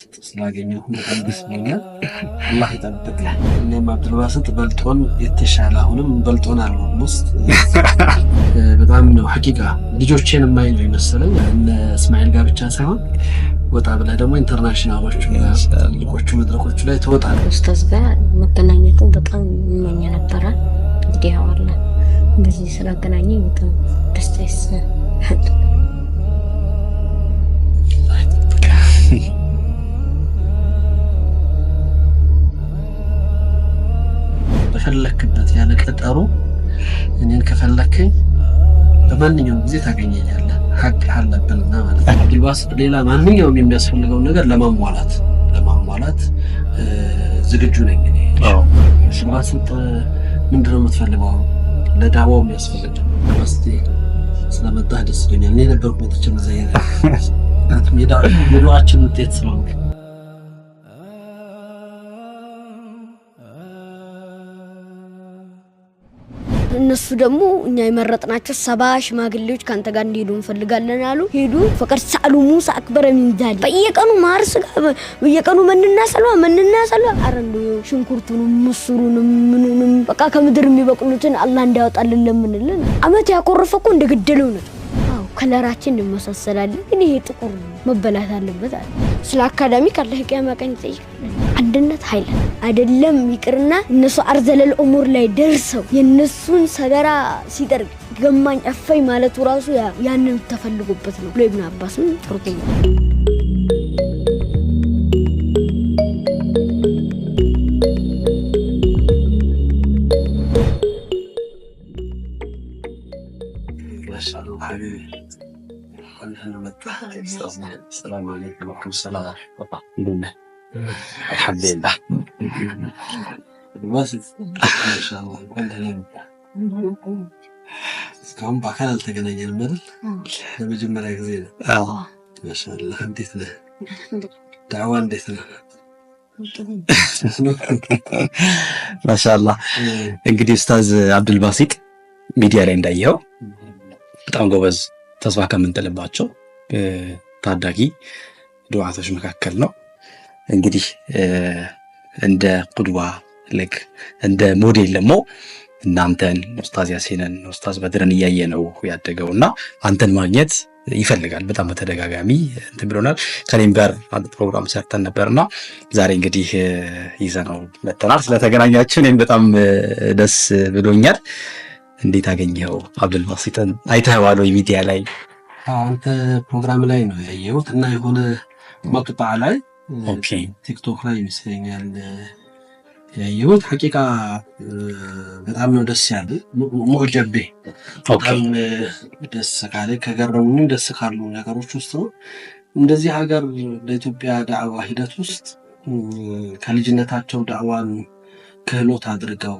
ስላገኘሁ በጣም ደስ ብሎኛል። አላህ ይጠብቅህ። እኔም አብዱልባስጥ በልጦን የተሻለ አሁንም በልጦናል። Almost በጣም ነው ሐቂቃ ልጆቼን የማይ ነው የመሰለኝ። እነ እስማኤል ጋር ብቻ ሳይሆን ወጣ ብለህ ደግሞ international ኦቹ ትልቆቹ መድረኮቹ ላይ ትወጣለህ። ኡስታዝ ጋር መገናኘቱን በጣም እመኝ ነበረ። እንግዲህ ያው አላህ እንደዚህ ስላገናኘኝ በጣም ደስታ ይሰማል። በፈለክበት ያለ ቀጠሮ እኔን ከፈለክኝ በማንኛውም ጊዜ ታገኘኛለህ። ሀቅ አለብንና ማለት ነው። አብዱልባስጥ ሌላ ማንኛውም የሚያስፈልገውን ነገር ለማሟላት ዝግጁ ነኝ እኔ። አብዱልባስጥ ምንድን ነው የምትፈልገው? ለዳዋው የሚያስፈልግ አብዱልባስጥ ስለመጣህ ደስ ይለኛል። እኔ ነበርኩ መጥቼ መዘየር፣ ምክንያቱም የዱዓችን ውጤት ስለሆንክ። እነሱ ደግሞ እኛ የመረጥናቸው 70 ሽማግሌዎች ከአንተ ጋር እንዲሄዱ እንፈልጋለን አሉ። ሄዱ። فقد سألوا موسى أكبر من ذلك። በየቀኑ ማር ስጋ፣ በየቀኑ መንና ሰልዋ መንና ሰልዋ። ኧረ እንደው ሽንኩርቱንም ምስሩንም ምኑንም በቃ ከምድር የሚበቅሉትን አላህ እንዲያወጣልን ለምንልን። አመት ያኮረፈ እኮ እንደገደለው ነው። አዎ color ኣችን እንመሳሰላለን፣ ግን ይሄ ጥቁር መበላት አለበት አለ። ስለ academic አላህ ቂያማ ቀን ይጠይቃል። አንድነት ኃይል አይደለም ይቅርና እነሱ أرذل العمر ላይ ደርሰው የእነሱን ሰገራ ሲጠርግ ገማኝ አፋኝ ማለቱ ራሱ ያንን ተፈልጎበት ነው ብሎ ኢብኑ አባስም ተርጉሟል። ማሻአላህ ሐቢቢ እንኳን ደህና መጣህ። ሰላም አለይኩም ወረሕመቱላህ። አልሐምዱሊላህ። አብዱልባስጥ ማሻአላህ እንኳን ደህና መጣህ። እስካሁን በአካል አልተገናኘንም አይደል? ለመጀመሪያ ጊዜ ነው። ማሻአላህ እንዴት ነህ? ዳዕዋ እንዴት ነው? ማሻአላህ እንግዲህ ኡስታዝ አብዱልባሲጥ ሚዲያ ላይ እንዳየኸው በጣም ጎበዝ፣ ተስፋ ከምንጥልባቸው ታዳጊ ዱዓቶች መካከል ነው። እንግዲህ እንደ ቁድዋ ልክ እንደ ሞዴል ደግሞ እናንተን ኡስታዝ ያሲንን ኡስታዝ በድርን እያየ ነው ያደገው እና አንተን ማግኘት ይፈልጋል። በጣም በተደጋጋሚ እንትን ብሎናል። ከኔም ጋር አንድ ፕሮግራም ሰርተን ነበርና ዛሬ እንግዲህ ይዘነው መጥተናል። ስለተገናኛችሁ እኔም በጣም ደስ ብሎኛል። እንዴት አገኘኸው አብዱልባሲጥን? አይተኸዋል ወይ ሚዲያ ላይ? አንተ ፕሮግራም ላይ ነው ያየሁት እና የሆነ መቅጣዕ ላይ ቲክቶክ ላይ ይመስለኛል ያየሁት። ሐቂቃ በጣም ነው ደስ ያለ ሙዕጀቤ በጣም ደስ ካለ ከገረሙኝ ደስ ካሉ ነገሮች ውስጥ ነው። እንደዚህ ሀገር ለኢትዮጵያ ዳዕዋ ሂደት ውስጥ ከልጅነታቸው ዳዕዋን ክህሎት አድርገው